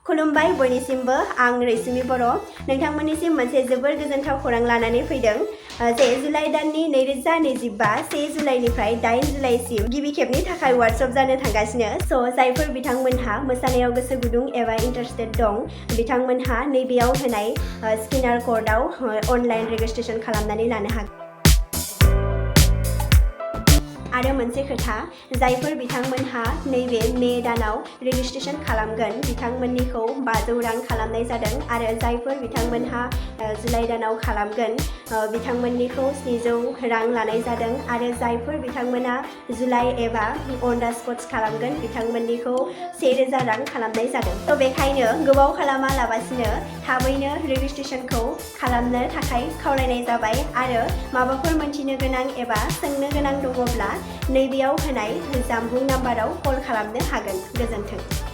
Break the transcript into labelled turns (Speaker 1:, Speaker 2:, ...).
Speaker 1: खुलुमबाय बयनिसिमबो आं रैसुमि बर' नोंथांमोननिसिम मोनसे जोबोर गोजोनथाव खौरां लानानै फैदों जे जुलाइ दाननि 2025 1 जुलाइनिफ्राय 8 जुलाइसिम गिबि खेबनि थाखाय वर्कशप जानो थांगासिनो स' जायफोर बिथांमोनहा मोसानायाव गोसो गुदुं एबा इन्टारेस्टेड दं बिथांमोनहा नैबेयाव होनाय स्किनार कर्डआव अनलाइन रेजिस्ट्रेशन खालामनानै लानो हागोन आरो मोनसे खोथा जायफोर बिथांमोनहा नैबे मे दानाव रेजिस्ट्रेशन खालामगोन बिथांमोननिखौ 500 रां खालामनाय जादों आरो जायफोर बिथांमोनहा जुलाइ दानाव खालामगोन बिथांमोननिखौ 700 रां लानाय जादों आरो जायफोर बिथांमोना जुलाइ एबा अन दा स्पट्स खालामगोन बिथांमोननिखौ 1000 रां खालामनाय जादों थ' बेखायनो गोबाव खालामालाबासिनो थाबैनो रेजिस्ट्रेशनखौ खालामनो थाखाय खावलायनाय जाबाय आरो माबाफोर मोनथिनो गोनां एबा सोंनो गोनां दङब्ला नैबेयाव होनाय जानबुं नाम्बाराव कल खालामनो हागोन। गोजोन्थों।